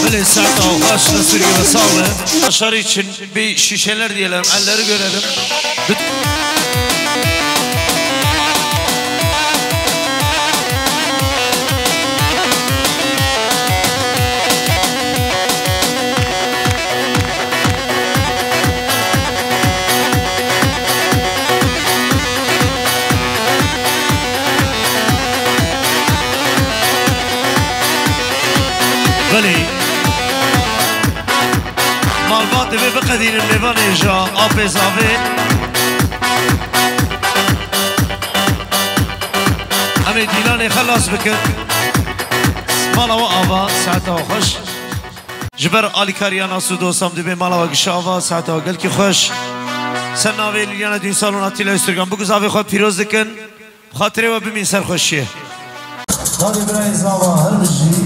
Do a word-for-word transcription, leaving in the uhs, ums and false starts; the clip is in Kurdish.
Belê, saeta xweş, Nesûrî, we sax be. Aşağı için bir şişeler diyelim, elleri görelim. Belê. Malbat divê biqedînin mêvanê ji apê zavê. Em ê dîlanê xelas bikin. Mala we ava, saeta we xweş. Ji ber alîkariya nas û dosan divê mala we gişa ava, saeta we gelkî xweş. Ser navê Lîlyana Dînsal û Natîla Öztürk'an bigu zavê xwe pîroz dikin. Xatirê we bimîn ser xweşiyê. Dadê birayê zava her bijî.